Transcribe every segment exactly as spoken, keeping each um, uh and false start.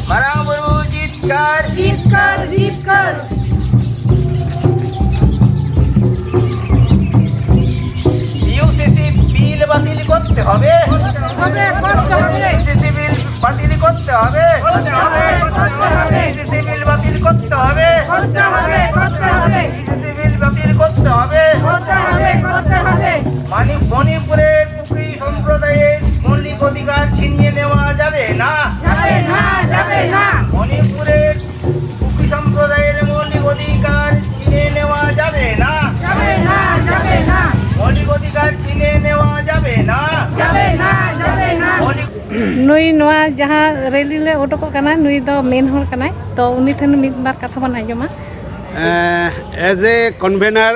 Marang Buru জিতকার। জিতকার, জিতকার। ইউসিসি বিল বাতিল করতে হবে। হবে, করতে হবে। ইউসিসি বিল বাতিল করতে হবে। করতে হবে, করতে হবে। ইউসিসি বিল বাতিল করতে হবে। করতে হবে, করতে হবে। ইউসিসি বিল বাতিল করতে হবে। করতে হবে, করতে হবে। মানি-, মণিপুরের কুকি সম্প্রদায়ের মৌলিক অধিকার ছিনিয়ে নেওয়া যাবে না। যাবে না, যাবে না। মণিপুরের কুকি সম্প্রদায়ের মৌলিক অধিকার ছিনিয়ে নেওয়া যাবে না। যাবে না, যাবে না। মৌলিক অধিকার ছিনিয়ে নেওয়া যাবে না। যাবে না, যাবে না। মৌলিক ᱱᱩᱭ ᱱᱚᱣᱟ ᱡᱟᱦᱟᱸ ᱨᱮᱞᱤ ᱞᱮ ᱩᱰᱩᱠᱚᱜ ᱠᱟᱱᱟ, ᱱᱩᱭ ᱫᱚ ᱢᱮᱱ ᱦᱚᱲ ᱠᱟᱱᱟᱭ, ᱛᱚ ᱩᱱᱤ ᱴᱷᱮᱱ ᱢᱤᱫ ᱵᱟᱨ ᱠᱟᱛᱷᱟ ᱵᱚᱱ ᱟᱸᱡᱚᱢᱟ᱾ ᱮᱡ ᱮ ᱠᱚᱱᱵᱷᱮᱱᱟᱨ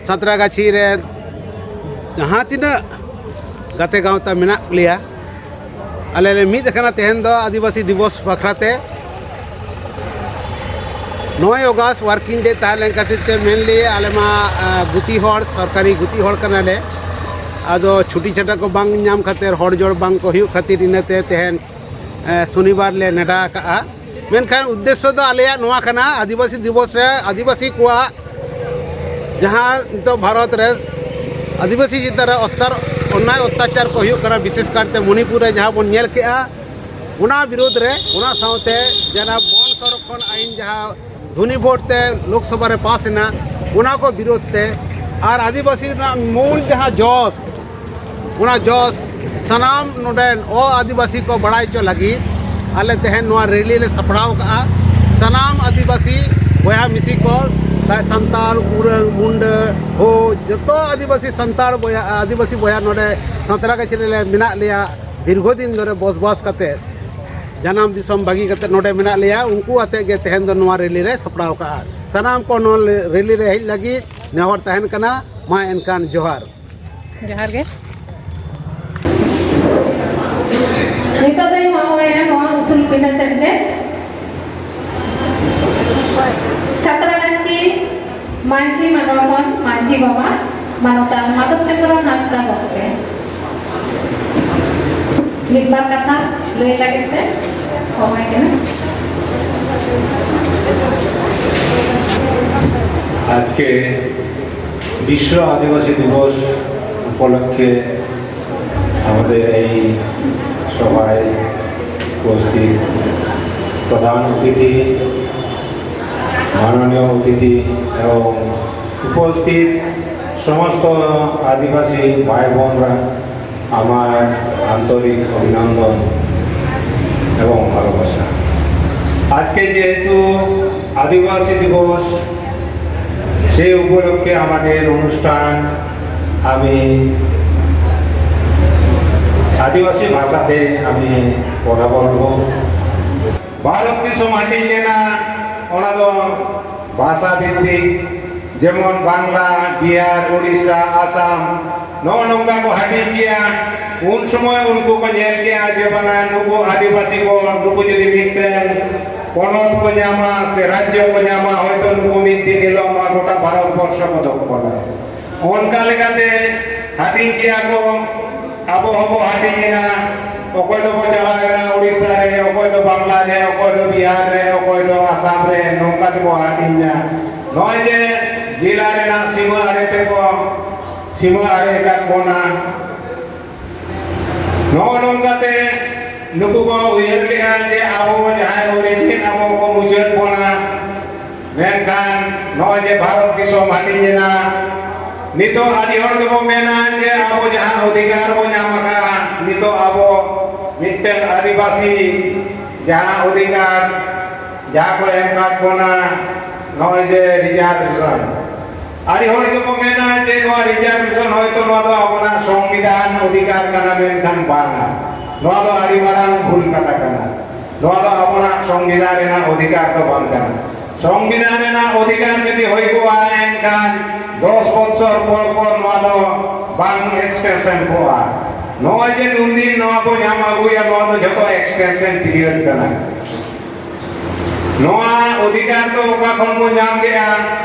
ᱥᱟᱸᱛᱨᱟᱜᱟᱪᱷᱤ ᱨᱮ ᱡᱟᱦᱟᱸ ᱛᱤᱱᱟᱹᱜ ᱜᱟᱛᱮ ᱜᱟᱶᱛᱟ ᱢᱮᱱᱟᱜ ᱞᱮᱭᱟ, ᱟᱞᱮ ᱞᱮ ᱢᱤᱫ ᱟᱠᱟᱱᱟ ᱛᱮᱦᱮᱧ ᱫᱚ ᱟᱹᱫᱤᱵᱟᱹᱥᱤ ᱫᱤᱵᱚᱥ ᱵᱟᱠᱷᱨᱟ ᱛᱮ᱾ ᱱᱚᱭ ᱚᱜᱟᱥᱴ ᱣᱟᱨᱠᱤᱝ ᱰᱮ ᱛᱟᱦᱮᱸ ᱞᱮᱱ ᱠᱷᱟᱹᱛᱤᱨ ᱛᱮ ᱢᱮᱱ ᱞᱮ ᱟᱞᱮ ᱢᱟ, ᱟ, ᱜᱩᱛᱤ ᱦᱚᱲ, ᱥᱚᱨᱠᱟᱨᱤ ᱜᱩᱛᱤ ᱦᱚᱲ ᱠᱟᱱᱟᱞᱮ᱾ ᱟᱫᱚ ᱪᱷᱩᱴᱤ ᱪᱷᱟᱴᱟ ᱠᱚ ᱵᱟᱝ ᱧᱟᱢ ᱠᱷᱟᱹᱛᱤᱨ, ᱦᱚᱲ ᱡᱚᱲ ᱵᱟᱝ ᱠᱚ ᱦᱩᱭᱩᱜ ᱠᱷᱟᱹᱛᱤᱨ, ᱤᱱᱟᱹᱛᱮ ᱛᱮᱦᱮᱧ, ᱮ, ᱥᱚᱱᱤᱵᱟᱨ ᱞᱮ ᱱᱮᱰᱟ ᱟᱠᱟᱜᱼᱟ᱾ ᱢᱮᱱᱠᱷᱟᱱ ᱩᱫᱽᱫᱮᱥᱥᱚ ᱫᱚ ᱟᱞᱮᱭᱟᱜ ᱱᱚᱣᱟ ᱠᱟᱱᱟ, ᱟᱹᱫᱤᱵᱟᱹᱥᱤ ᱫᱤᱵᱚᱥ ᱨᱮ ᱟᱹᱫᱤᱵᱟᱹᱥᱤ ᱠᱚᱣᱟᱜ ᱡᱟᱦᱟᱸ ᱱᱤᱛᱚᱜ ᱵᱷᱟᱨᱚᱛ ᱨᱮ ᱟᱹᱫᱤᱵᱟᱹᱥᱤ ᱪᱮᱛᱟᱱ ᱨᱮ ᱚᱛᱛᱟᱨ-, ᱚᱱᱱᱟᱭ ᱚᱛᱛᱟᱪᱟᱨ ᱠᱚ ᱦᱩᱭᱩᱜ ᱠᱟᱱᱟ, ᱵᱤᱥᱮᱥ ᱠᱟᱨᱛᱮ ᱢᱚᱱᱤᱯᱩᱨ ᱨᱮ ᱡᱟᱦᱟᱸ ᱵᱚᱱ ᱧᱮᱞ ᱠᱮᱜᱼᱟ, ᱚᱱᱟ ᱵᱤᱨᱩᱫᱽ ᱨᱮ, ᱚᱱᱟ ᱥᱟᱶᱛᱮ ᱡᱟᱦᱟᱸ ᱵᱚᱱ ᱥᱚᱝᱨᱚᱠᱷᱚᱱ ᱟᱭᱤᱱ ᱡᱟᱦᱟᱸ ᱫᱷᱩᱱᱤ ᱵᱷᱳᱴ ᱛᱮ ᱞᱳᱠᱥᱚᱵᱷᱟ ᱨᱮ ᱯᱟᱥ ᱮᱱᱟ, ᱚᱱᱟ ᱠᱚ ᱵᱤᱨᱩᱫᱽ ᱛᱮ, ᱟᱨ ᱟᱹᱫᱤᱵᱟᱹᱥᱤ ᱨᱮᱱᱟᱜ ᱢᱩᱞ ᱡᱟᱦᱟᱸ ᱡᱚᱥ, ᱚᱱᱟ ᱡᱚᱥ ᱥᱟᱱᱟᱢ ᱱᱚᱰᱮᱱ ᱚ ᱟᱹᱫᱤᱵᱟᱹᱥᱤ ᱠᱚ ᱵᱟᱲᱟᱭ ᱦᱚᱪᱚ ᱞᱟᱹᱜᱤᱫ ᱟᱞᱮ ᱛᱮᱦᱮᱧ ᱱᱚᱣᱟ ᱨᱮᱞᱤ ᱞᱮ ᱥᱟᱯᱲᱟᱣ ᱠᱟᱜᱼᱟ᱾ ᱥᱟᱱᱟᱢ ᱟᱹᱫᱤᱵᱟᱹᱥᱤ ᱵᱚᱭᱦᱟ ᱢᱤᱥᱤ ᱠᱚ, ᱥᱟᱱᱛᱟᱲ, ᱩᱨᱟᱹᱝ, ᱢᱩᱱᱰᱟᱹ, ᱦᱳ, ᱡᱚᱛᱚ ᱟᱹᱫᱤᱵᱟᱹᱥᱤ ᱥᱟᱱᱛᱟᱲ ᱵᱚᱭᱦᱟ, ᱟᱹᱫᱤᱵᱟᱹᱥᱤ ᱵᱚᱭᱦᱟ ᱱᱚᱰᱮ ᱥᱟᱸᱛᱨᱟᱜᱟᱪᱷᱤ ᱨᱮᱞᱮ ᱢᱮᱱᱟᱜ ᱞᱮᱭᱟ᱾ ᱫᱤᱨᱜᱷᱚ ᱫᱤᱱ ᱫᱷᱚᱨᱮ ᱵᱚᱥᱵᱟᱥ ᱠᱟᱛᱮ, ᱡᱟᱱᱟᱢ ᱫᱤᱥᱚᱢ ᱵᱟᱹᱜᱤ ᱠᱟᱛᱮ ᱱᱚᱰᱮ ᱢᱮᱱᱟᱜ ᱞᱮᱭᱟ, ᱩᱱᱠᱩ ᱟᱛᱮ ᱜᱮ ᱛᱮᱦᱮᱧ ᱫᱚ ᱱᱚᱣᱟ ᱨᱮᱞᱤ ᱞᱮ ᱥᱟᱯᱲᱟᱣ ᱠᱟᱜᱼᱟ᱾ ᱥᱟᱱᱟᱢ ᱠᱚ ᱱᱚᱣᱟ ᱨᱮᱞᱤ ᱨᱮ ᱦᱮᱡ ᱞᱟᱹᱜᱤᱫ ᱱᱮᱦᱚᱨ ᱛᱟᱦᱮᱱ ᱠᱟᱱᱟ᱾ ᱢᱟ ᱮᱱᱠᱷᱟᱱ ᱡᱚᱦᱟᱨ᱾ ᱡᱚᱦᱟᱨ ᱜᱮ᱾ ᱱᱤᱛᱚᱜ ᱫᱚᱧ ᱦᱚᱦᱚᱣᱟᱭᱟ ᱱᱚᱣᱟ ᱩᱥᱩᱞ ᱯᱤᱸᱰᱟᱹ ᱥᱮᱫ ᱛᱮ᱾ ᱥᱟᱸᱛᱨᱟᱜᱟᱪᱷᱤ ᱢᱟᱹᱡᱷᱤ ᱢᱟᱰᱣᱟ ᱠᱷᱚᱱ ᱢᱟᱹᱡᱷᱤ ᱵᱟᱵᱟ ᱢᱟᱱᱚᱛᱟᱱ ᱢᱟᱫᱷᱚᱵ ᱪᱚᱸᱫᱽᱨᱚ ᱦᱟᱸᱥᱫᱟ ᱜᱚᱢᱠᱮ ᱢᱤᱫ ᱵᱟᱨ ᱠᱟᱛᱷᱟ ᱞᱟᱹᱭ ᱞᱟᱹᱜᱤᱫ ᱛᱮ᱾ ᱦᱚᱦᱚᱭ ᱠᱟᱱᱟ᱾ আজকে বিশ্ব আদিবাসী দিবস উপলক্ষে আমাদের এই সভায় উপস্থিত প্রধান অতিথি, মাননীয় অতিথি এবং উপস্থিত সমস্ত আদিবাসী ভাই বোনরা, আমার আন্তরিক অভিনন্দন এবং ভালোবাসা। আজকে যেহেতু আদিবাসী দিবস, সেই উপলক্ষে আমাদের অনুষ্ঠান আমি আদিবাসী ভাষাতে আমি কথা বলব। ভারত ᱫᱤᱥᱚᱢ ᱦᱟᱹᱴᱤᱧ ᱞᱮᱱᱟ, ᱚᱱᱟ ᱫᱚ ᱵᱷᱟᱥᱟ ᱵᱷᱤᱛᱛᱤᱠ, ᱡᱮᱢᱚᱱ ᱵᱟᱝᱞᱟ, ᱵᱤᱦᱟᱨ, ᱳᱰᱤᱥᱟ, ᱟᱥᱟᱢ, ᱱᱚᱜᱼᱚ ᱱᱚᱝᱠᱟ ᱠᱚ ᱦᱟᱹᱴᱤᱧ ᱠᱮᱜᱼᱟ᱾ ᱩᱱ ᱥᱚᱢᱚᱭ ᱩᱱᱠᱩ ᱠᱚ ᱧᱮᱞ ᱠᱮᱜᱼᱟ ᱡᱮ ᱵᱟᱝᱟ, ᱱᱩᱠᱩ ᱟᱹᱫᱤᱵᱟᱹᱥᱤ ᱠᱚ, ᱱᱩᱠᱩ ᱡᱩᱫᱤ ᱢᱤᱫᱴᱮᱱ ᱯᱚᱱᱚᱛ ᱠᱚ ᱧᱟᱢᱟ ᱥᱮ ᱨᱟᱡᱽᱡᱚ ᱠᱚ ᱧᱟᱢᱟ, ᱦᱚᱭᱛᱚ ᱱᱩᱠᱩ ᱢᱤᱫ ᱫᱤᱱ ᱦᱤᱞᱳᱜ ᱱᱚᱣᱟ ᱜᱚᱴᱟ ᱵᱷᱟᱨᱚᱛ ᱵᱚᱨᱥᱚ ᱠᱚ ᱫᱚᱠᱷᱚᱞᱟ᱾ ᱚᱱᱠᱟ ᱞᱮᱠᱟᱛᱮ ᱦᱟᱹᱴᱤᱧ ᱠᱮᱜᱼᱟ ᱠᱚ, ᱟᱵᱚ ᱦᱚᱸᱵᱚ ᱦᱟᱹᱴᱤᱧ ᱮᱱᱟ᱾ ᱚᱠᱚᱭ ᱫᱚᱵᱚ ᱪᱟᱞᱟᱣ ᱮᱱᱟ ᱳᱰᱤᱥᱟ ᱨᱮ, ᱚᱠᱚᱭ ᱫᱚ ᱵᱟᱝᱞᱟ ᱨᱮ, ᱚᱠᱚᱭ ᱫᱚ ᱵᱤᱦᱟᱨ ᱨᱮ, ᱚᱠᱚᱭ ᱫᱚ ᱟᱥᱟᱢ ᱨᱮ, ᱱᱚᱝᱠᱟ ᱛᱮᱵᱚ ᱦᱟᱹᱴᱤᱧ ᱮᱱᱟ᱾ ᱱᱚᱜᱼᱚᱭ ᱡᱮ ᱡᱮᱞᱟ ᱨᱮᱱᱟᱜ ᱥᱤᱢᱟᱹ ᱟᱲᱮ ᱛᱮᱠᱚ ᱥᱤᱢᱟᱹ ᱟᱲᱮ ᱟᱠᱟᱫ ᱵᱚᱱᱟ, ᱱᱚᱜᱼᱚ ᱱᱚᱝᱠᱟᱛᱮ ᱱᱩᱠᱩ ᱠᱚ ᱩᱭᱦᱟᱹᱨ ᱞᱮᱜᱼᱟ ᱡᱮ ᱟᱵᱚ ᱡᱟᱦᱟᱸᱭ origin ᱟᱵᱚ ᱠᱚ ᱢᱩᱪᱟᱹᱫ ᱵᱚᱱᱟ, ᱢᱮᱱᱠᱷᱟᱱ ᱱᱚᱜᱼᱚᱭ ᱡᱮ ᱵᱷᱟᱨᱚᱛ ᱫᱤᱥᱚᱢ ᱦᱟᱹᱴᱤᱧ ᱮᱱᱟ, ᱱᱤᱛᱚᱜ ᱟᱹᱰᱤ ᱦᱚᱲ ᱜᱮᱵᱚ ᱢᱮᱱᱟ ᱡᱮ ᱟᱵᱚ ᱡᱟᱦᱟᱸ ᱚᱫᱷᱤᱠᱟᱨ ᱵᱚ ᱧᱟᱢ ᱟᱠᱟᱫᱼᱟ, ᱱᱤᱛᱚᱜ ᱟᱵᱚ ᱢᱤᱫᱴᱮᱱ ᱟᱹᱫᱤᱵᱟᱹᱥᱤ ᱡᱟᱦᱟᱸ ᱚᱫᱷᱤᱠᱟᱨ, ᱡᱟᱦᱟᱸ ᱠᱚ ᱮᱢ ᱟᱠᱟᱫ ᱵᱚᱱᱟ, ᱱᱚᱜᱼᱚᱭ ᱡᱮ reservation, ᱟᱹᱰᱤ ᱦᱚᱲ ᱜᱮᱠᱚ ᱢᱮᱱᱟ ᱡᱮ ᱱᱚᱣᱟ reservation ᱦᱚᱭᱛᱚ ᱱᱚᱣᱟ ᱫᱚ ᱟᱵᱚᱱᱟᱜ ᱥᱚᱝᱵᱤᱫᱷᱟᱱ ᱚᱫᱷᱤᱠᱟᱨ ᱠᱟᱱᱟ, ᱢᱮᱱᱠᱷᱟᱱ ᱵᱟᱝᱟ, ᱱᱚᱣᱟ ᱫᱚ ᱟᱹᱰᱤ ᱢᱟᱨᱟᱝ ᱵᱷᱩᱞ ᱠᱟᱛᱷᱟ ᱠᱟᱱᱟ᱾ ᱱᱚᱣᱟ ᱫᱚ ᱟᱵᱚᱱᱟᱜ ᱥᱚᱝᱵᱤᱫᱷᱟᱱ ᱨᱮᱱᱟᱜ ᱚᱫᱷᱤᱠᱟᱨ ᱫᱚ ᱵᱟᱝ ᱠᱟᱱᱟ᱾ ᱥᱚᱝᱵᱤᱫᱷᱟᱱ ᱨᱮᱱᱟᱜ ᱚᱫᱷᱤᱠᱟᱨ ᱡᱩᱫᱤ ᱦᱩᱭ ᱠᱚᱜᱼᱟ, ᱮᱱᱠᱷᱟᱱ ᱫᱚᱥ ᱵᱚᱪᱷᱚᱨ ᱯᱚᱨ ᱯᱚᱨ ᱱᱚᱣᱟ ᱫᱚ ᱵᱟᱝ extension ᱠᱚᱜᱼᱟ᱾ ᱱᱚᱜᱼᱚᱭ ᱡᱮ ᱱᱩᱱᱫᱤᱱ ᱱᱚᱣᱟ ᱠᱚ ᱧᱟᱢ ᱟᱹᱜᱩᱭᱟ, ᱱᱚᱣᱟ ᱫᱚ ᱡᱷᱚᱛᱚ extension period ᱠᱟᱱᱟ᱾ ᱱᱚᱣᱟ ᱚᱫᱷᱤᱠᱟᱨ ᱫᱚ ᱚᱠᱟ ᱠᱷᱚᱱ ᱵᱚᱱ ᱧᱟᱢ ᱞᱮᱜᱼᱟ?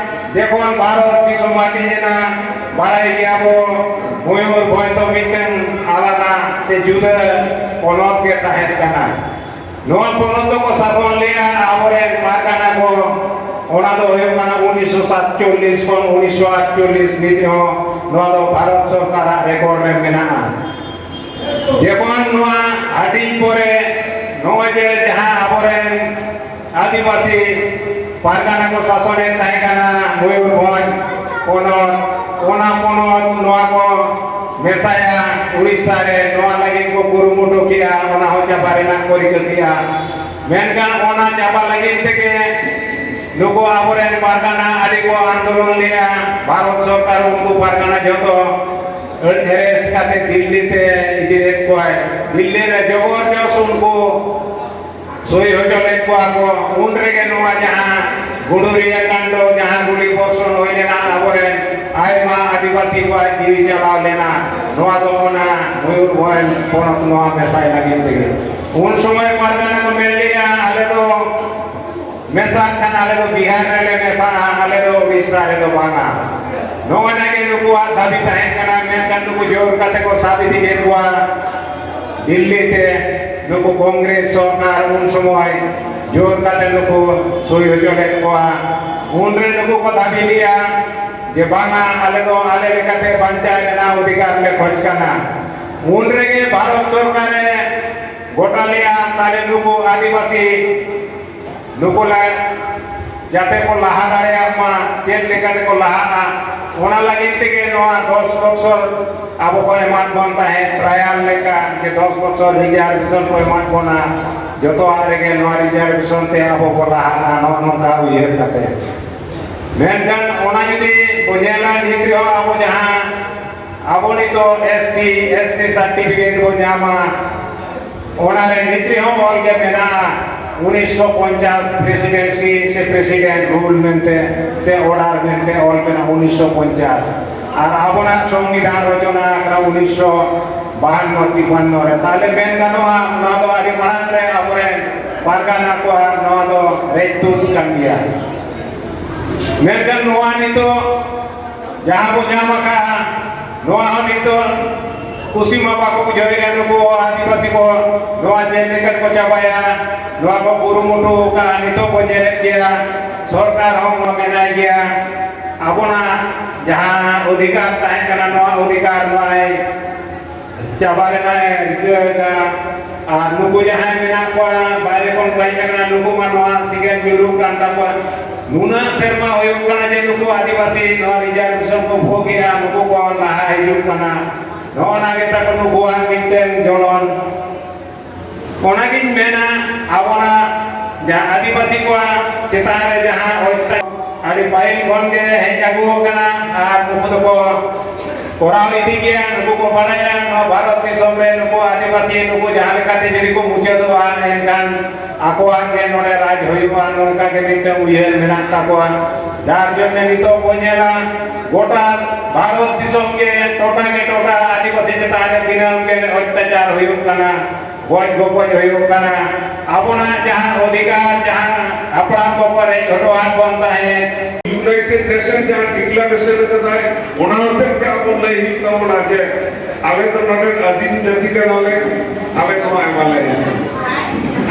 ᱡᱚᱠᱷᱚᱱ ᱵᱷᱟᱨᱚᱛ ᱫᱤᱥᱚᱢ ᱦᱟᱹᱴᱤᱧ ᱮᱱᱟ, ᱵᱟᱲᱟᱭ ᱜᱮᱭᱟ ᱵᱚ, ᱢᱚᱭᱩᱨᱵᱷᱚᱸᱡᱽ ᱫᱚ ᱢᱤᱫᱴᱟᱝ ᱟᱞᱟᱫᱟ ᱥᱮ ᱡᱩᱫᱟᱹ ᱯᱚᱱᱚᱛ ᱜᱮ ᱛᱟᱦᱮᱸ ᱠᱟᱱᱟ᱾ ᱱᱚᱣᱟ ᱯᱚᱱᱚᱛ ᱫᱚᱠᱚ ᱥᱟᱥᱚᱱ ᱞᱮᱜᱼᱟ ᱟᱵᱚᱨᱮᱱ ᱯᱟᱨᱜᱟᱱᱟ ᱠᱚ᱾ ᱚᱱᱟ ᱫᱚ ᱦᱩᱭᱩᱜ ᱠᱟᱱᱟ ᱩᱱᱤᱥᱥᱚ ᱥᱟᱛᱪᱚᱞᱞᱤᱥ ᱠᱷᱚᱱ ᱩᱱᱤᱥᱥᱚ ᱟᱴᱪᱚᱞᱞᱤᱥ ᱱᱤᱛ ᱨᱮᱦᱚᱸ ᱱᱚᱣᱟ ᱫᱚ ᱵᱷᱟᱨᱚᱛ ᱥᱚᱨᱠᱟᱨᱟᱜ ᱨᱮᱠᱚᱨᱰ ᱨᱮ ᱢᱮᱱᱟᱜᱼᱟ᱾ ᱡᱮᱢᱚᱱ ᱱᱚᱣᱟ ᱦᱟᱹᱴᱤᱧ ᱯᱚᱨᱮ ᱱᱚᱜᱼᱚᱭ ᱡᱮ ᱡᱟᱦᱟᱸ ᱟᱵᱚᱨᱮᱱ ᱟᱹᱫᱤᱵᱟᱹᱥᱤ ᱯᱟᱨᱜᱟᱱᱟ ᱠᱚ ᱥᱟᱥᱚᱱᱮᱫ ᱛᱟᱦᱮᱸ ᱠᱟᱱᱟ ᱢᱚᱭᱩᱨᱵᱷᱚᱸᱡᱽ ᱯᱚᱱᱚᱛ, ᱚᱱᱟ ᱯᱚᱱᱚᱛ ᱱᱚᱣᱟ ᱠᱚ ᱢᱮᱥᱟᱭᱟ ᱩᱲᱤᱥᱥᱟ ᱨᱮ, ᱱᱚᱣᱟ ᱞᱟᱹᱜᱤᱫ ᱠᱚ ᱠᱩᱨᱩᱢᱩᱴᱩ ᱠᱮᱜᱼᱟ, ᱚᱱᱟ ᱦᱚᱸ ᱪᱟᱵᱟ ᱨᱮᱱᱟᱜ ᱠᱚ ᱨᱤᱠᱟᱹ ᱠᱮᱜᱼᱟ᱾ ᱢᱮᱱᱠᱷᱟᱱ ᱚᱱᱟ ᱪᱟᱵᱟ ᱞᱟᱹᱜᱤᱫ ᱛᱮᱜᱮ ᱱᱩᱠᱩ ᱟᱵᱚᱨᱮᱱ ᱯᱟᱨᱜᱟᱱᱟ ᱟᱹᱰᱤ ᱠᱚ ᱟᱱᱫᱳᱞᱚᱱ ᱞᱮᱜᱼᱟ᱾ ᱵᱷᱟᱨᱚᱛ ᱥᱚᱨᱠᱟᱨ ᱩᱱᱠᱩ ᱯᱟᱨᱜᱟᱱᱟ ᱡᱚᱛᱚ ᱟᱹᱰ ᱮᱨᱮᱥᱴ ᱠᱟᱛᱮ ᱫᱤᱞᱞᱤ ᱛᱮ ᱤᱫᱤ ᱞᱮᱫ ᱠᱚᱣᱟᱭ᱾ ᱫᱤᱞᱞᱤ ᱨᱮ ᱡᱚᱵᱚᱨ ᱡᱚᱥ ᱩᱱᱠᱩ ᱥᱳᱭ ᱦᱚᱪᱚ ᱞᱮᱫ ᱠᱚᱣᱟ ᱠᱚ᱾ ᱩᱱ ᱨᱮᱜᱮ ᱱᱚᱣᱟ ᱡᱟᱦᱟᱸ ᱜᱩᱰᱩᱨᱤᱭᱟᱹ ᱠᱟᱱᱰᱚ, ᱡᱟᱦᱟᱸ ᱜᱩᱞᱤ ᱵᱚᱨᱥᱚᱱ ᱦᱩᱭ ᱞᱮᱱᱟ, ᱟᱵᱚᱨᱮᱱ ᱟᱭᱢᱟ ᱟᱹᱫᱤᱵᱟᱹᱥᱤ ᱠᱚᱣᱟᱜ ᱡᱤᱣᱤ ᱪᱟᱞᱟᱣ ᱞᱮᱱᱟ᱾ ᱱᱚᱣᱟ ᱫᱚ ᱚᱱᱟ ᱢᱚᱭᱩᱨᱵᱷᱚᱸᱡᱽ ᱯᱚᱱᱚᱛ ᱱᱚᱣᱟ ᱢᱮᱥᱟᱭ ᱞᱟᱹᱜᱤᱫ ᱛᱮᱜᱮ᱾ ᱩᱱ ᱥᱚᱢᱚᱭ ᱯᱟᱨᱜᱟᱱᱟ ᱠᱚ ᱢᱮᱱ ᱞᱮᱜᱼᱟ, ᱟᱞᱮ ᱫᱚ ᱢᱮᱥᱟᱜ ᱠᱷᱟᱱ ᱟᱞᱮ ᱫᱚ ᱵᱤᱦᱟᱨ ᱨᱮᱞᱮ ᱢᱮᱥᱟᱜᱼᱟ, ᱟᱞᱮ ᱫᱚ ᱩᱲᱤᱥᱥᱟ ᱨᱮᱫᱚ ᱵᱟᱝᱟ᱾ ᱱᱚᱜᱼᱚᱭ ᱱᱟ ᱜᱮ ᱱᱩᱠᱩᱣᱟᱜ ᱫᱟᱹᱵᱤ ᱛᱟᱦᱮᱸ ᱠᱟᱱᱟ, ᱢᱮᱱᱠᱷᱟᱱ ᱱᱩᱠᱩ ᱡᱳᱨ ᱠᱟᱛᱮ ᱠᱚ ᱥᱟᱵ ᱤᱫᱤ ᱠᱮᱫ ᱠᱚᱣᱟ ᱫᱤᱞᱞᱤ ᱛᱮ᱾ ᱱᱩᱠᱩ ᱠᱚᱝᱜᱨᱮᱥ ᱥᱚᱨᱠᱟᱨ ᱩᱱ ᱥᱚᱢᱚᱭ ᱡᱳᱨ ᱠᱟᱛᱮ ᱱᱩᱠᱩ ᱥᱳᱭ ᱦᱚᱪᱚ ᱞᱮᱫ ᱠᱚᱣᱟ᱾ ᱩᱱᱨᱮ ᱱᱩᱠᱩ ᱠᱚ ᱫᱟᱹᱵᱤ ᱞᱮᱜᱼᱟ ᱡᱮ ᱵᱟᱝᱟ, ᱟᱞᱮ ᱫᱚ ᱟᱞᱮ ᱞᱮᱠᱟᱛᱮ ᱵᱟᱧᱪᱟᱣ ᱨᱮᱱᱟᱜ ᱚᱫᱷᱤᱠᱟᱨ ᱞᱮ ᱠᱷᱚᱡᱽ ᱠᱟᱱᱟ᱾ ᱩᱱ ᱨᱮᱜᱮ ᱵᱷᱟᱨᱚᱛ ᱥᱚᱨᱠᱟᱨᱮ ᱜᱚᱴᱟ ᱞᱮᱜᱼᱟ, ᱛᱟᱦᱞᱮ ᱱᱩᱠᱩ ᱟᱹᱫᱤᱵᱟᱹᱥᱤ ᱱᱩᱠᱩ ᱞᱮ ᱡᱟᱛᱮ ᱠᱚ ᱞᱟᱦᱟ ᱫᱟᱲᱮᱭᱟᱜ ᱢᱟ, ᱪᱮᱫ ᱞᱮᱠᱟ ᱛᱮᱠᱚ ᱞᱟᱦᱟᱜᱼᱟ, ᱚᱱᱟ ᱞᱟᱹᱜᱤᱫ ᱛᱮᱜᱮ ᱱᱚᱣᱟ ᱫᱚᱥ ᱵᱚᱪᱷᱚᱨ ᱟᱵᱚ ᱠᱚ ᱮᱢᱟᱫ ᱵᱚᱱ ᱛᱟᱦᱮᱸᱫ ᱴᱨᱟᱭᱟᱞ ᱞᱮᱠᱟ, ᱡᱮ ᱫᱚᱥ ᱵᱚᱪᱷᱚᱨ ᱨᱤᱡᱟᱨᱵᱷᱮᱥᱚᱱ ᱠᱚ ᱮᱢᱟᱫ ᱵᱚᱱᱟ, ᱡᱚᱛᱚᱣᱟᱜ ᱨᱮᱜᱮ ᱱᱚᱣᱟ ᱨᱤᱡᱟᱨᱵᱷᱮᱥᱚᱱ ᱛᱮ ᱟᱵᱚ ᱠᱚ ᱞᱟᱦᱟᱜᱼᱟ, ᱱᱚᱜᱼᱚ ᱱᱚᱝᱠᱟ ᱩᱭᱦᱟᱹᱨ ᱠᱟᱛᱮ᱾ ᱢᱮᱱᱠᱷᱟᱱ ᱚᱱᱟ ᱡᱩᱫᱤ ᱵᱚ ᱧᱮᱞᱟ, ᱱᱤᱛ ᱨᱮᱦᱚᱸ ᱟᱵᱚ ᱡᱟᱦᱟᱸ ᱟᱵᱚ ᱱᱤᱛᱚᱜ S T, S C certificate ᱵᱚ ᱧᱟᱢᱟ, ᱚᱱᱟ ᱨᱮ ᱱᱤᱛ ᱨᱮᱦᱚᱸ ᱚᱞ ᱜᱮ ᱢᱮᱱᱟᱜᱼᱟ, ᱩᱱᱤᱥᱥᱚ ᱯᱚᱧᱪᱟᱥ ᱯᱨᱮᱥᱤᱰᱮᱱᱥᱤ ᱥᱮ ᱯᱨᱮᱥᱤᱰᱮᱱᱴ ᱨᱩᱞ ᱢᱮᱱᱛᱮ ᱥᱮ ᱚᱨᱰᱟᱨ ᱢᱮᱱᱛᱮ ᱚᱞ ᱢᱮᱱᱟᱜᱼᱟ, ᱩᱱᱤᱥᱥᱚ ᱯᱚᱧᱪᱟᱥ᱾ ᱟᱨ ᱟᱵᱚᱱᱟᱜ ᱥᱚᱝᱵᱤᱫᱷᱟᱱ ᱨᱚᱪᱚᱱᱟ ᱟᱠᱟᱱᱟ ᱩᱱᱤᱥᱥᱚ ᱵᱟᱦᱟᱱᱱᱚ ᱛᱤᱯᱟᱱᱱᱚ ᱨᱮ᱾ ᱛᱟᱦᱞᱮ ᱢᱮᱱ ᱜᱟᱱᱚᱜᱼᱟ, ᱱᱚᱣᱟ ᱫᱚ ᱟᱹᱰᱤ ᱢᱟᱲᱟᱝ ᱨᱮ ᱟᱵᱚᱨᱮᱱ ᱯᱟᱨᱜᱟᱱᱟ ᱠᱚᱣᱟᱜ ᱱᱚᱣᱟ ᱫᱚ ᱨᱮᱡ ᱛᱩᱫ ᱠᱟᱱ ᱜᱮᱭᱟ᱾ ᱢᱮᱱᱠᱷᱟᱱ ᱱᱚᱣᱟ ᱱᱤᱛᱚᱜ ᱡᱟᱦᱟᱸ ᱵᱚ ᱧᱟᱢ ᱟᱠᱟᱫᱼᱟ, ᱱᱚᱣᱟ ᱦᱚᱸ ᱱᱤᱛᱚᱜ ᱠᱩᱥᱤ ᱢᱟ ᱵᱟᱠᱚ ᱵᱩᱡᱷᱟᱹᱣᱮᱫᱼᱟ ᱱᱩᱠᱩ ᱟᱹᱫᱤᱵᱟᱹᱥᱤ ᱠᱚ, ᱱᱚᱣᱟ ᱪᱮᱫ ᱞᱮᱠᱟ ᱠᱚ ᱪᱟᱵᱟᱭᱟ, ᱱᱚᱣᱟ ᱠᱚ ᱠᱩᱨᱩᱢᱩᱴᱩ ᱟᱠᱟᱫᱼᱟ, ᱱᱤᱛᱚᱜ ᱵᱚᱱ ᱧᱮᱞᱮᱫ ᱜᱮᱭᱟ, ᱥᱚᱨᱠᱟᱨ ᱦᱚᱸ ᱱᱚᱣᱟ ᱢᱮᱱᱟᱭ ᱜᱮᱭᱟ᱾ ᱟᱵᱚᱱᱟᱜ ᱡᱟᱦᱟᱸ ᱚᱫᱷᱤᱠᱟᱨ ᱛᱟᱦᱮᱸ ᱠᱟᱱᱟ, ᱱᱚᱣᱟ ᱚᱫᱷᱤᱠᱟᱨ ᱱᱚᱣᱟᱭ ᱪᱟᱵᱟ ᱨᱮᱱᱟᱜ ᱮ ᱨᱤᱠᱟᱹ ᱟᱠᱟᱫᱼᱟ᱾ ᱟᱨ ᱱᱩᱠᱩ ᱡᱟᱦᱟᱸᱭ ᱢᱮᱱᱟᱜ ᱠᱚᱣᱟ, ᱵᱟᱭᱨᱮ ᱠᱷᱚᱱ ᱠᱚ ᱦᱮᱡ ᱟᱠᱟᱱᱟ, ᱱᱩᱠᱩ ᱢᱟ ᱱᱚᱣᱟ ᱥᱤᱸᱜᱮᱞ ᱡᱩᱞᱩᱜ ᱠᱟᱱ ᱛᱟᱠᱚᱣᱟ᱾ ᱱᱩᱱᱟᱹᱜ ᱥᱮᱨᱢᱟ ᱦᱩᱭᱩᱜ ᱠᱟᱱᱟ ᱡᱮ ᱱᱩᱠᱩ ᱟᱹᱫᱤᱵᱟᱹᱥᱤ ᱱᱚᱣᱟ ᱨᱤᱡᱟᱨᱵᱷᱮᱥᱚᱱ ᱠᱚ ᱵᱷᱳᱜᱮᱜᱼᱟ, ᱱᱩᱠᱩ ᱠᱚ ᱞᱟᱦᱟ ᱦᱤᱡᱩᱜ ᱠᱟᱱᱟ᱾ ᱱᱚᱜᱼᱚ ᱱᱟ ᱜᱮ ᱛᱟᱠᱚ ᱱᱩᱠᱩᱣᱟᱜ ᱢᱤᱫᱴᱮᱱ ᱡᱚᱞᱚᱱ᱾ ᱚᱱᱟᱜᱤᱧ ᱢᱮᱱᱟ, ᱟᱵᱚᱱᱟᱜ ᱡᱟᱦᱟᱸ ᱟᱹᱫᱤᱵᱟᱹᱥᱤ ᱠᱚᱣᱟᱜ ᱪᱮᱛᱟᱱ ᱨᱮ ᱡᱟᱦᱟᱸ ᱚᱛᱛᱟᱪᱟᱨ ᱟᱹᱰᱤ ᱯᱟᱹᱦᱤᱞ ᱠᱷᱚᱱ ᱜᱮ ᱦᱮᱡ ᱟᱹᱜᱩ ᱟᱠᱟᱱᱟ ᱟᱨ ᱱᱩᱠᱩ ᱫᱚᱠᱚ ᱠᱚᱨᱟᱣ ᱤᱫᱤ ᱜᱮᱭᱟ᱾ ᱱᱩᱠᱩ ᱠᱚ ᱵᱟᱲᱟᱭᱟ ᱱᱚᱣᱟ ᱵᱷᱟᱨᱚᱛ ᱫᱤᱥᱚᱢ ᱨᱮ ᱱᱩᱠᱩ ᱟᱹᱫᱤᱵᱟᱹᱥᱤ ᱱᱩᱠᱩ ᱡᱟᱦᱟᱸ ᱞᱮᱠᱟᱛᱮ ᱡᱩᱫᱤ ᱠᱚ ᱢᱩᱪᱟᱹᱫᱚᱜᱼᱟ, ᱮᱱᱠᱷᱟᱱ ᱟᱠᱚᱣᱟᱜ ᱜᱮ ᱱᱚᱰᱮ ᱨᱟᱡᱽ ᱦᱩᱭᱩᱜᱼᱟ, ᱱᱚᱝᱠᱟ ᱜᱮ ᱢᱤᱫᱴᱟᱝ ᱩᱭᱦᱟᱹᱨ ᱢᱮᱱᱟᱜ ᱛᱟᱠᱚᱣᱟ᱾ ᱡᱟᱨ ᱡᱚᱱᱱᱮ ᱱᱤᱛᱚᱜ ᱵᱚᱱ ᱧᱮᱞᱟ, ᱜᱚᱴᱟ ᱵᱷᱟᱨᱚᱛ ᱫᱤᱥᱚᱢ ᱜᱮ ᱴᱚᱴᱷᱟ ᱜᱮ ᱴᱚᱴᱷᱟ ᱟᱹᱫᱤᱵᱟᱹᱥᱤ ᱪᱮᱛᱟᱱ ᱨᱮ ᱫᱤᱱᱟᱹᱢ ᱜᱮ ᱚᱛᱛᱟᱪᱟᱨ ᱦᱩᱭᱩᱜ ᱠᱟᱱᱟ, ᱜᱚᱡ ᱜᱚᱯᱚᱡ ᱦᱩᱭᱩᱜ ᱠᱟᱱᱟ᱾ ᱟᱵᱚᱱᱟᱜ ᱡᱟᱦᱟᱸ ᱚᱫᱷᱤᱠᱟᱨ, ᱡᱟᱦᱟᱸ ᱦᱟᱯᱲᱟᱢ ᱠᱚᱠᱚ ᱨᱮᱡ ᱦᱚᱴᱚᱣᱟᱫ ᱵᱚᱱ ᱛᱟᱦᱮᱸᱫ, United Nation ᱡᱟᱦᱟᱸ declaration ᱟᱠᱟᱫᱟᱭ, ᱚᱱᱟ ᱦᱚᱛᱮᱫ ᱜᱮ ᱟᱵᱚ ᱞᱟᱹᱭ ᱦᱩᱭᱩᱜ ᱛᱟᱵᱚᱱᱟ ᱡᱮ ᱟᱞᱮ ᱫᱚ ᱱᱚᱰᱮ ᱟᱹᱫᱤᱢ ᱡᱟᱹᱛᱤ ᱠᱟᱱᱟᱞᱮ, ᱟᱞᱮ ᱱᱚᱣᱟ ᱮᱢᱟᱞᱮ ᱦᱩᱭᱩᱜᱼᱟ᱾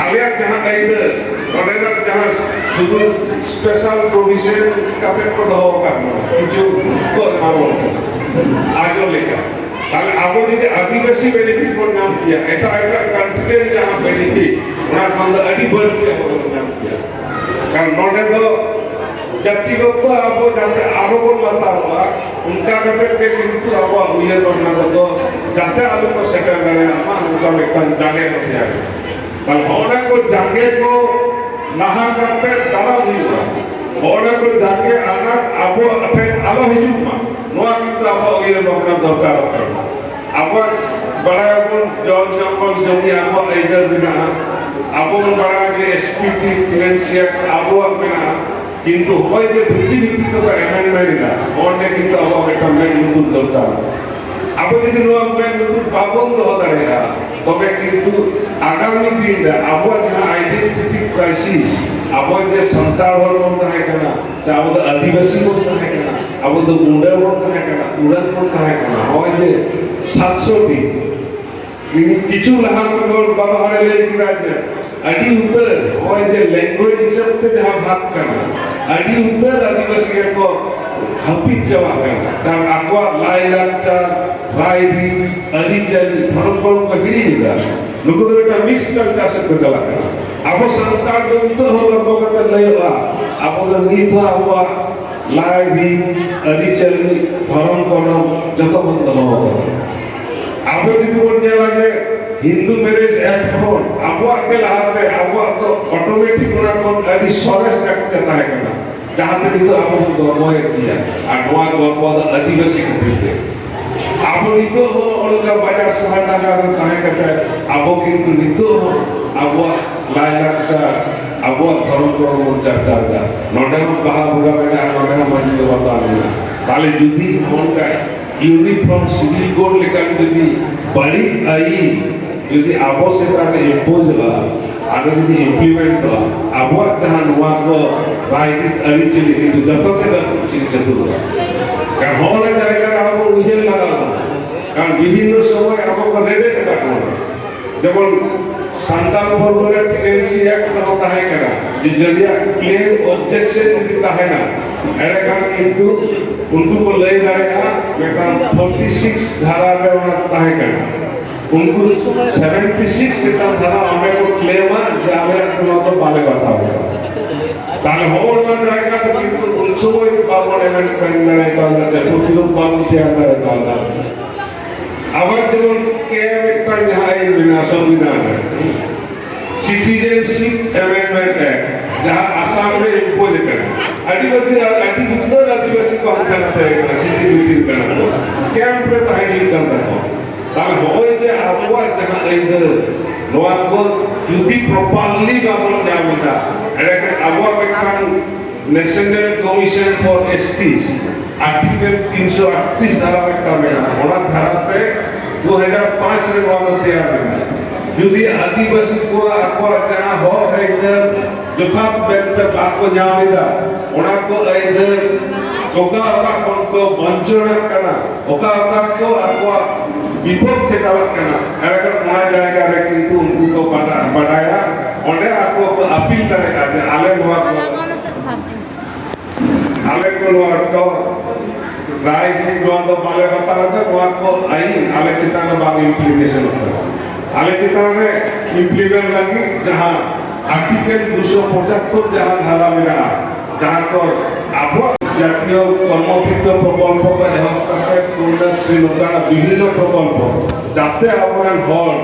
ᱟᱞᱮᱭᱟᱜ ᱡᱟᱦᱟᱸ ᱟᱹᱭᱫᱟᱹᱨ, ᱱᱚᱰᱮᱱᱟᱜ ᱡᱟᱦᱟᱸ ᱥᱩᱫᱷᱩ special provision ᱠᱟᱛᱮ ᱠᱚ ᱫᱚᱦᱚ ᱟᱠᱟᱫ ᱵᱚᱱᱟ, ᱠᱤᱪᱷᱩ ᱠᱚ ᱮᱢᱟ ᱵᱚᱱ ᱠᱟᱱᱟ ᱟᱡᱚ ᱞᱮᱠᱟ᱾ ᱛᱟᱦᱞᱮ ᱟᱵᱚ ᱡᱩᱫᱤ ᱟᱹᱫᱤᱵᱟᱹᱥᱤ benefit ᱵᱚᱱ ᱧᱟᱢ ᱠᱮᱭᱟ, ᱮᱴᱟᱜ ᱮᱴᱟᱜ country ᱨᱮᱱ ᱡᱟᱦᱟᱸ benefit, ᱚᱱᱟ ᱠᱷᱚᱱ ᱫᱚ ᱟᱹᱰᱤ ᱵᱟᱹᱲᱛᱤ ᱟᱵᱚ ᱵᱚᱱ ᱧᱟᱢ ᱠᱮᱭᱟ᱾ ᱠᱟᱨᱚᱱ ᱱᱚᱰᱮ ᱫᱚ ᱡᱟᱹᱛᱤᱜᱚᱛᱚ ᱟᱵᱚ ᱡᱟᱛᱮ ᱟᱞᱚ ᱵᱚᱱ ᱞᱟᱛᱟᱨᱚᱜᱼᱟ, ᱚᱱᱠᱟ ᱠᱟᱛᱮ ᱜᱮ ᱠᱤᱱᱛᱩ ᱟᱵᱚᱣᱟᱜ ᱩᱭᱦᱟᱹᱨ ᱵᱷᱟᱵᱽᱱᱟ ᱠᱚᱫᱚ ᱡᱟᱛᱮ ᱟᱞᱚ ᱠᱚ ᱥᱮᱴᱮᱨ ᱫᱟᱲᱮᱭᱟᱜ ᱢᱟ, ᱱᱚᱝᱠᱟ ᱢᱤᱫᱴᱟᱝ ᱡᱟᱸᱜᱮ ᱠᱚ ᱛᱮᱭᱟᱨ᱾ ᱛᱟᱦᱞᱮ ᱦᱚᱸᱜᱼᱚ ᱱᱟ ᱠᱚ ᱡᱟᱸᱜᱮ ᱠᱚ ᱞᱟᱦᱟ ᱠᱟᱛᱮ ᱫᱟᱨᱟᱢ ᱦᱩᱭᱩᱜᱼᱟ᱾ ᱦᱚᱸᱜᱼᱚ ᱱᱟ ᱠᱚ ᱡᱟᱸᱜᱮ ᱟᱱᱟᱴ ᱟᱵᱚ ᱴᱷᱮᱱ ᱟᱞᱚ ᱦᱤᱡᱩᱜ ᱢᱟ, ᱱᱚᱣᱟ ᱠᱤᱱᱛᱩ ᱟᱵᱚᱣᱟᱜ ᱩᱭᱦᱟᱹᱨ ᱵᱷᱟᱵᱽᱱᱟ ᱫᱚᱨᱠᱟᱨᱚᱜ ᱠᱟᱱᱟ᱾ ᱟᱵᱚᱣᱟᱜ ᱵᱟᱲᱟᱭᱟᱵᱚᱱ ᱡᱚᱞ ᱡᱚᱝᱜᱚᱞ ᱡᱚᱢᱤ ᱟᱵᱚᱣᱟᱜ ᱟᱹᱭᱫᱟᱹᱨ ᱢᱮᱱᱟᱜᱼᱟ, ᱟᱵᱚ ᱵᱚᱱ ᱵᱟᱲᱟᱭᱟ ᱡᱮ S P T Clemency Act ᱟᱵᱚᱣᱟᱜ ᱢᱮᱱᱟᱜᱼᱟ, ᱠᱤᱱᱛᱩ ᱦᱚᱸᱜᱼᱚᱭ ᱡᱮ ᱵᱷᱤᱛᱤ ᱵᱷᱤᱛᱤ ᱛᱮᱠᱚ amendment ᱮᱫᱟ, ᱚᱸᱰᱮ ᱠᱤᱱᱛᱩ ᱟᱵᱚᱣᱟᱜ ᱢᱤᱫᱴᱟᱝ ᱢᱮᱫ ᱞᱩᱛᱩᱨ ᱫᱚᱨᱠᱟᱨ᱾ ᱟᱵᱚ ᱡᱩᱫᱤ ᱱᱚᱣᱟ ᱢᱮᱫ ᱞᱩᱛᱩᱨ ᱵᱟᱵᱚᱱ ᱫᱚᱦᱚ ᱫᱟᱲᱮᱭᱟᱜᱼᱟ, ᱛᱚᱵᱮ ᱠᱤᱱᱛᱩ ᱟᱜᱟᱢᱤ ᱫᱤᱱ ᱨᱮ ᱟᱵᱚᱣᱟᱜ ᱡᱟᱦᱟᱸ identity crisis, ᱟᱵᱚ ᱡᱮ ᱥᱟᱱᱛᱟᱲ ᱦᱚᱲ ᱵᱚᱱ ᱛᱟᱦᱮᱸ ᱠᱟᱱᱟ, ᱥᱮ ᱟᱵᱚ ᱫᱚ ᱟᱹᱫᱤᱵᱟᱹᱥᱤ ᱵᱚᱱ ᱛᱟᱦᱮᱸ ᱠᱟᱱᱟ, ᱟᱵᱚ ᱫᱚ ᱢᱩᱰᱟᱹ ᱵᱚᱱ ᱛᱟᱦᱮᱸ ᱠᱟᱱᱟ, ᱩᱨᱟᱹᱝ ᱵᱚᱱ ᱛᱟᱦᱮᱸ ᱠᱟᱱᱟ, ᱱᱚᱜᱼᱚᱭ ᱡᱮ ᱥᱟᱛᱥᱚ ᱴᱤ᱾ ᱠᱤᱪᱷᱩ ᱞᱟᱦᱟ ᱠᱷᱚᱱ ᱵᱟᱵᱟ ᱦᱚᱲᱮ ᱞᱟᱹᱭ ᱠᱮᱫᱟ ᱡᱮ ᱟᱹᱰᱤ ᱩᱛᱟᱹᱨ ᱱᱚᱜᱼᱚᱭ ᱡᱮ language ᱦᱤᱥᱟᱹᱵ ᱛᱮ ᱡᱟᱦᱟᱸ ᱵᱷᱟᱜᱽ ᱠᱟᱱᱟ, ᱟᱹᱰᱤ ᱩᱛᱟᱹᱨ ᱟᱹᱫᱤᱵᱟᱹᱥᱤ ᱜᱮᱠᱚ ᱦᱟᱹᱯᱤᱫ ᱪᱟᱵᱟᱜ ᱠᱟᱱᱟ᱾ ᱠᱟᱨᱚᱱ ᱟᱠᱚᱣᱟᱜ ᱞᱟᱭᱼᱞᱟᱠᱪᱟᱨ, ᱨᱟᱭᱨᱤᱛ, ᱟᱹᱨᱤᱪᱟᱹᱞᱤ, ᱫᱷᱚᱨᱚᱢ ᱠᱚᱨᱚᱢ ᱠᱚ ᱦᱤᱲᱤᱧ ᱮᱫᱟ᱾ ᱱᱩᱠᱩ ᱫᱚ ᱢᱤᱫᱴᱟᱝ mix culture ᱥᱮᱫ ᱠᱚ ᱪᱟᱞᱟᱜ ᱠᱟᱱᱟ᱾ ᱟᱵᱚ ᱥᱟᱱᱛᱟᱲ ᱫᱚ ᱱᱤᱛᱚᱜ ᱦᱚᱸ ᱜᱚᱨᱵᱚ ᱠᱟᱛᱮ ᱞᱟᱹᱭᱚᱜᱼᱟ, ᱟᱵᱚ ᱫᱚ ᱱᱤᱛ ᱦᱚᱸ ᱟᱵᱚᱣᱟᱜ ᱞᱟᱭ ᱨᱤᱛ, ᱟᱹᱨᱤᱪᱟᱹᱞᱤ, ᱫᱷᱚᱨᱚᱢ ᱠᱚᱨᱚᱢ ᱡᱚᱛᱚ ᱵᱚᱱ ᱫᱚᱦᱚ ᱟᱠᱟᱫᱟ᱾ ᱟᱵᱚ ᱡᱩᱫᱤ ᱵᱚᱱ ᱧᱮᱞᱟ ᱡᱮ Hindu Marriage Act ᱠᱷᱚᱱ ᱟᱵᱚᱣᱟᱜ ᱜᱮ ᱞᱟᱦᱟᱛᱮ, ᱟᱵᱚᱣᱟᱜ ᱫᱚ automatic ᱚᱱᱟ ᱠᱷᱚᱱ ᱟᱹᱰᱤ ᱥᱚᱨᱮᱥ ᱡᱟᱹᱛᱤ ᱛᱟᱦᱮᱸ ᱠᱟᱱᱟ, ᱡᱟᱦᱟᱸᱛᱮ ᱱᱤᱛᱚᱜ ᱟᱵᱚ ᱵᱚᱱ ᱜᱚᱨᱵᱚᱭᱮᱫ ᱜᱮᱭᱟ᱾ ᱟᱨ ᱱᱚᱣᱟ ᱜᱚᱨᱵᱚ ᱫᱚ ᱟᱹᱫᱤᱵᱟᱹᱥᱤ ᱠᱷᱟᱹᱛᱤᱨ ᱛᱮ᱾ ᱟᱵᱚ ᱱᱤᱛᱚᱜ ᱦᱚᱸ ᱚᱱᱠᱟ ᱵᱟᱡᱟᱨ ᱥᱟᱦᱟᱨ ᱱᱟᱜᱟᱨ ᱨᱮ ᱛᱟᱦᱮᱸ ᱠᱟᱛᱮ ᱟᱵᱚ ᱠᱤᱱᱛᱩ ᱱᱤᱛᱚᱜ ᱦᱚᱸ ᱟᱵᱚᱣᱟᱜ ᱞᱟᱭᱼᱞᱟᱠᱪᱟᱨ, ᱟᱵᱚᱣᱟᱜ ᱫᱷᱚᱨᱚᱢ ᱠᱚᱨᱚᱢ ᱵᱚᱱ ᱪᱟᱨᱪᱟᱣ ᱮᱫᱟ᱾ ᱱᱚᱰᱮ ᱦᱚᱸ ᱵᱟᱦᱟ ᱵᱚᱸᱜᱟ ᱢᱮᱱᱟᱜᱼᱟ, ᱱᱚᱰᱮ ᱦᱚᱸ ᱢᱟᱹᱡᱷᱤ ᱵᱟᱵᱟ ᱛᱟᱞ ᱢᱮᱱᱟᱜᱼᱟ᱾ ᱛᱟᱦᱞᱮ ᱡᱩᱫᱤ ᱚᱱᱠᱟ Uniform Civil Code ᱞᱮᱠᱟᱱ ᱡᱩᱫᱤ ᱵᱟᱹᱲᱤᱡ ᱟᱹᱭᱤᱱ ᱡᱩᱫᱤ ᱟᱵᱚ ᱪᱮᱛᱟᱱ ᱨᱮ imposeᱚᱜᱼᱟ, ᱟᱨ ᱡᱩᱫᱤ implementᱚᱜᱼᱟ, ᱟᱵᱚᱣᱟᱜ ᱡᱟᱦᱟᱸ ᱱᱚᱣᱟ ᱠᱚ ᱨᱟᱭᱨᱤᱛ ᱟᱹᱨᱤᱪᱟᱹᱞᱤ ᱠᱤᱱᱛᱩ ᱡᱚᱛᱚ ᱜᱮ ᱨᱟᱹᱯᱩᱫ ᱪᱤᱱ ᱪᱷᱟᱹᱛᱩᱨᱚᱜᱼᱟ᱾ ᱠᱟᱨᱚᱱ ᱦᱚᱸᱜᱼᱚ ᱱᱟ ᱡᱟᱭᱜᱟ ᱨᱮ ᱟᱵᱚ ᱩᱭᱦᱟᱹᱨ ᱞᱟᱜᱟᱣ ᱵᱚᱱᱟ᱾ ᱠᱟᱨᱚᱱ ᱵᱤᱵᱷᱤᱱᱱᱚ ᱥᱚᱢᱚᱭ ᱟᱵᱚ ᱠᱚ ᱨᱮᱵᱮᱫ ᱟᱠᱟᱫ ᱵᱚᱱᱟ᱾ ᱡᱮᱢᱚᱱ ᱥᱟᱱᱛᱟᱲ ᱯᱚᱨᱜᱚᱱᱟ Tenancy Act ᱨᱮᱦᱚᱸ ᱛᱟᱦᱮᱸ ᱠᱟᱱᱟ ᱡᱮ ᱡᱩᱫᱤᱭᱟᱜ clear objection ᱡᱩᱫᱤ ᱛᱟᱦᱮᱱᱟ, ᱮᱸᱰᱮᱠᱷᱟᱱ ᱠᱤᱱᱛᱩ ᱩᱱᱠᱩ ᱠᱚ ᱞᱟᱹᱭ ᱫᱟᱲᱮᱭᱟᱜᱼᱟ ᱢᱤᱫᱴᱟᱝ forty six ᱫᱷᱟᱨᱟ ᱨᱮ ᱚᱱᱟ ᱛᱟᱦᱮᱸ ᱠᱟᱱᱟ᱾ ᱩᱱᱠᱩ seventy six ᱪᱮᱛᱟᱱ ᱫᱷᱟᱨᱟ ᱚᱸᱰᱮ ᱠᱚ claimᱟ ᱡᱮ ᱟᱞᱮᱭᱟᱜ ᱱᱚᱣᱟ ᱫᱚ ᱵᱟᱞᱮ ᱵᱟᱛᱟᱣ ᱠᱟᱫᱟ᱾ ᱛᱟᱦᱞᱮ ᱦᱚᱸᱜᱼᱚ ᱱᱚᱣᱟ ᱡᱟᱭᱜᱟ ᱫᱚ ᱠᱤᱱᱛᱩ ᱩᱱ ᱥᱚᱢᱚᱭ ᱵᱟᱵᱚᱱ amendment ᱫᱟᱲᱮ ᱠᱟᱣᱫᱟ ᱥᱮ ᱯᱨᱚᱛᱤᱨᱳᱫᱷ ᱵᱟᱵᱚᱱ ᱛᱮᱭᱟᱨ ᱫᱟᱲᱮ ᱠᱟᱣᱫᱟ᱾ ᱟᱵᱟᱨ ᱡᱮᱢᱚᱱ ᱠᱮ ᱢᱤᱫᱴᱟᱝ ᱡᱟᱦᱟᱸ ᱟᱹᱭᱤᱱ ᱢᱮᱱᱟᱜᱼᱟ ᱥᱚᱝᱵᱤᱫᱷᱟᱱ ᱨᱮ, Citizenship Amendment Act, ᱡᱟᱦᱟᱸ ᱟᱥᱟᱢ ᱨᱮ impose ᱟᱠᱟᱱᱟ, ᱟᱹᱰᱤ ᱵᱟᱹᱲᱛᱤ ᱟᱹᱰᱤ ᱩᱛᱟᱹᱨ ᱟᱹᱫᱤᱵᱟᱹᱥᱤ ᱠᱚ ᱦᱟᱱᱛᱮ ᱱᱟᱛᱮ ᱠᱟᱱᱟ, ᱪᱤᱛᱤᱨ ᱵᱷᱤᱛᱤᱨ ᱠᱟᱱᱟ ᱠᱚ, camp ᱨᱮ ᱛᱟᱦᱮᱸ ᱦᱩᱭᱩᱜ ᱠᱟᱱ ᱛᱟᱠᱚᱣᱟ᱾ ᱛᱟᱦᱞᱮ ᱦᱚᱸᱜᱼᱚᱭ ᱡᱮ ᱟᱵᱚᱣᱟᱜ ᱡᱟᱦᱟᱸ ᱟᱹᱭᱫᱟᱹᱨ, ᱱᱚᱣᱟ ᱠᱚ ᱡᱩᱫᱤ properly ᱵᱟᱵᱚᱱ ᱧᱟᱢ ᱮᱫᱟ, ᱮᱸᱰᱮᱠᱷᱟᱱ ᱟᱵᱚᱣᱟᱜ ᱢᱤᱫᱴᱟᱝ National Commission for S Ts, Article ᱛᱤᱱᱥᱚ ᱟᱴᱛᱨᱤᱥ ᱫᱷᱟᱨᱟ ᱢᱤᱫᱴᱟᱝ ᱢᱮᱱᱟᱜᱼᱟ, ᱚᱱᱟ ᱫᱷᱟᱨᱟ ᱛᱮ ᱫᱩ ᱦᱟᱡᱟᱨ ᱯᱟᱸᱪ ᱨᱮ ᱱᱚᱣᱟ ᱫᱚ ᱛᱮᱭᱟᱨ ᱞᱮᱱᱟ᱾ ᱡᱩᱫᱤ ᱟᱹᱫᱤᱵᱟᱹᱥᱤ ᱠᱚᱣᱟᱜ ᱟᱠᱚᱣᱟᱜ ᱡᱟᱦᱟᱸ ᱦᱚᱠ ᱟᱹᱭᱫᱟᱹᱨ ᱡᱚᱛᱷᱟᱛ ᱢᱮᱱᱛᱮ ᱵᱟᱠᱚ ᱧᱟᱢ ᱮᱫᱟ, ᱚᱱᱟ ᱠᱚ ᱟᱹᱭᱫᱟᱹᱨ ᱚᱠᱟ ᱚᱠᱟ ᱠᱷᱚᱱ ᱠᱚ ᱵᱚᱧᱪᱚᱱᱟᱜ ᱠᱟᱱᱟ, ᱚᱠᱟ ᱚᱠᱟ ᱠᱚ ᱟᱠᱚᱣᱟᱜ ᱵᱤᱯᱚᱠᱠᱷᱮ ᱪᱟᱞᱟᱜ ᱠᱟᱱᱟ, ᱮᱱᱠᱷᱟᱱ ᱚᱱᱟ ᱡᱟᱭᱜᱟ ᱨᱮ ᱠᱤᱱᱛᱩ ᱩᱱᱠᱩ ᱠᱚ ᱵᱟᱰᱟ-, ᱵᱟᱰᱟᱭᱟ, ᱚᱸᱰᱮ ᱟᱠᱚ ᱠᱚ ᱟᱯᱤᱞ ᱫᱟᱲᱮᱭᱟᱜᱼᱟ ᱡᱮ ᱟᱞᱮ ᱱᱚᱣᱟ ᱠᱚ, ᱟᱞᱮ ᱠᱚ ᱱᱚᱣᱟ ᱠᱚ ᱨᱟᱭ ᱱᱚᱣᱟ ᱫᱚ ᱵᱟᱞᱮ ᱵᱟᱛᱟᱣ ᱮᱫᱟ, ᱱᱚᱣᱟ ᱠᱚ ᱟᱹᱭᱤᱱ ᱟᱞᱮ ᱪᱮᱛᱟᱱ ᱨᱮ ᱵᱟᱝ implementation ᱚᱜ ᱠᱟᱱᱟ᱾ ᱟᱞᱮ ᱪᱮᱛᱟᱱ ᱨᱮ implement ᱞᱟᱹᱜᱤᱫ ᱡᱟᱦᱟᱸ article ᱫᱩᱥᱚ ᱯᱚᱸᱪᱟᱛᱛᱳᱨ ᱡᱟᱦᱟᱸ ᱫᱷᱟᱨᱟ ᱢᱮᱱᱟᱜᱼᱟ, ᱡᱟᱦᱟᱸ ᱠᱚ ᱟᱵᱚᱣᱟᱜ ᱡᱟᱛᱤᱭᱚ ᱠᱚᱨᱢᱚᱥᱤᱫᱽᱫᱷᱚ ᱯᱨᱚᱠᱚᱞᱯᱚ ᱠᱚ ᱮᱦᱚᱵ ᱠᱟᱛᱮ ᱠᱚᱱᱭᱟᱥᱨᱤ ᱱᱚᱝᱠᱟᱱᱟᱜ ᱵᱤᱵᱷᱤᱱᱱᱚ ᱯᱨᱚᱠᱚᱞᱯᱚ, ᱡᱟᱛᱮ ᱟᱵᱚᱨᱮᱱ ᱦᱚᱲ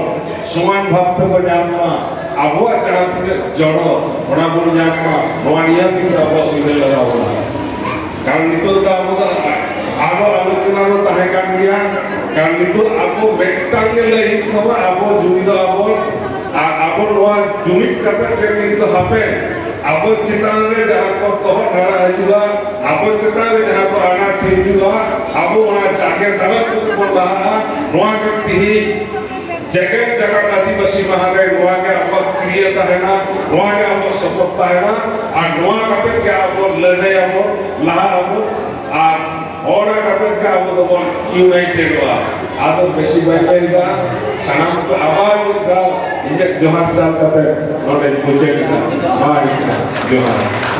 ᱥᱚᱢᱟᱱ ᱵᱷᱟᱵ ᱛᱮᱠᱚ ᱧᱟᱢ ᱢᱟ, ᱟᱵᱚᱣᱟᱜ ᱡᱟᱦᱟᱸ ᱛᱤᱱᱟᱹᱜ ᱡᱚᱲᱚ ᱚᱱᱟ ᱵᱚᱱ ᱧᱟᱢ ᱢᱟ, ᱱᱚᱣᱟ ᱱᱤᱭᱟᱹ ᱠᱤᱱᱛᱩ ᱟᱵᱚᱣᱟᱜ ᱩᱭᱦᱟᱹᱨ ᱞᱟᱜᱟᱣ ᱵᱚᱱᱟ᱾ ᱠᱟᱨᱚᱱ ᱱᱤᱛᱚᱜ ᱫᱚ ᱟᱵᱚ ᱫᱚ ᱟᱨᱚ ᱟᱞᱳᱪᱚᱱᱟ ᱫᱚ ᱛᱟᱦᱮᱸ ᱠᱟᱱ ᱜᱮᱭᱟ᱾ ᱠᱟᱨᱚᱱ ᱱᱤᱛᱚᱜ ᱟᱵᱚ ᱢᱤᱫᱴᱟᱝ ᱜᱮ ᱞᱟᱹᱭ ᱦᱩᱭᱩᱜ ᱛᱟᱵᱚᱱᱟ, ᱟᱵᱚ ᱡᱩᱢᱤᱫᱚᱜ ᱟᱵᱚᱱ ᱟᱨ ᱟᱵᱚ ᱱᱚᱣᱟ ᱡᱩᱢᱤᱫ ᱠᱟᱛᱮ ᱜᱮ ᱠᱤᱱᱛᱩ ᱦᱟᱯᱮᱱ ᱟᱵᱚ ᱪᱮᱛᱟᱱ ᱨᱮ ᱡᱟᱦᱟᱸ ᱠᱚ ᱛᱚᱦᱚᱫ ᱦᱟᱲᱟ ᱦᱤᱡᱩᱜᱼᱟ, ᱟᱵᱚ ᱪᱮᱛᱟᱱ ᱨᱮ ᱡᱟᱦᱟᱸ ᱠᱚ ᱟᱱᱟᱴ ᱦᱤᱡᱩᱜᱼᱟ, ᱟᱵᱚ ᱚᱱᱟ ᱡᱟᱸᱜᱮ ᱫᱟᱨᱟᱢ ᱠᱟᱛᱮ ᱵᱚᱱ ᱞᱟᱦᱟᱜᱼᱟ᱾ ᱱᱚᱣᱟ ᱜᱮ ᱛᱤᱦᱤᱧ ᱡᱮᱜᱮᱛ ᱡᱟᱠᱟᱛ ᱟᱹᱫᱤᱵᱟᱹᱥᱤ ᱢᱟᱦᱟ ᱨᱮ ᱱᱚᱣᱟ ᱜᱮ ᱟᱵᱚᱣᱟᱜ ᱠᱨᱤᱭᱟᱹ ᱛᱟᱦᱮᱱᱟ, ᱱᱚᱣᱟ ᱜᱮ ᱟᱵᱚᱣᱟᱜ ᱥᱚᱯᱚᱛ ᱛᱟᱦᱮᱱᱟ᱾ ᱟᱨ ᱱᱚᱣᱟ ᱠᱟᱛᱮ ᱜᱮ ᱟᱵᱚ ᱞᱟᱹᱲᱦᱟᱹᱭ ᱟᱵᱚᱱ, ᱞᱟᱦᱟᱜ ᱟᱵᱚᱱ, ᱟᱨ ᱚᱱᱟ ᱠᱟᱛᱮ ᱜᱮ ᱟᱵᱚ ᱫᱚᱵᱚᱱ ᱤᱭᱩᱱᱟᱭᱴᱮᱰᱚᱜᱼᱟ᱾ ᱟᱫᱚ ᱵᱮᱥᱤ ᱵᱟᱹᱧ ᱞᱟᱹᱭᱫᱟ, ᱥᱟᱱᱟᱢ ᱠᱚ ᱟᱵᱟᱨ ᱢᱤᱫ ᱫᱷᱟᱣ ᱤᱧᱟᱹᱜ ᱡᱚᱦᱟᱨ ᱪᱟᱞ ᱠᱟᱛᱮ ᱱᱚᱰᱮᱧ ᱢᱩᱪᱟᱹᱫ ᱮᱫᱟ᱾ ᱢᱟ ᱮᱱᱠᱷᱟᱱ ᱡᱚᱦᱟᱨ᱾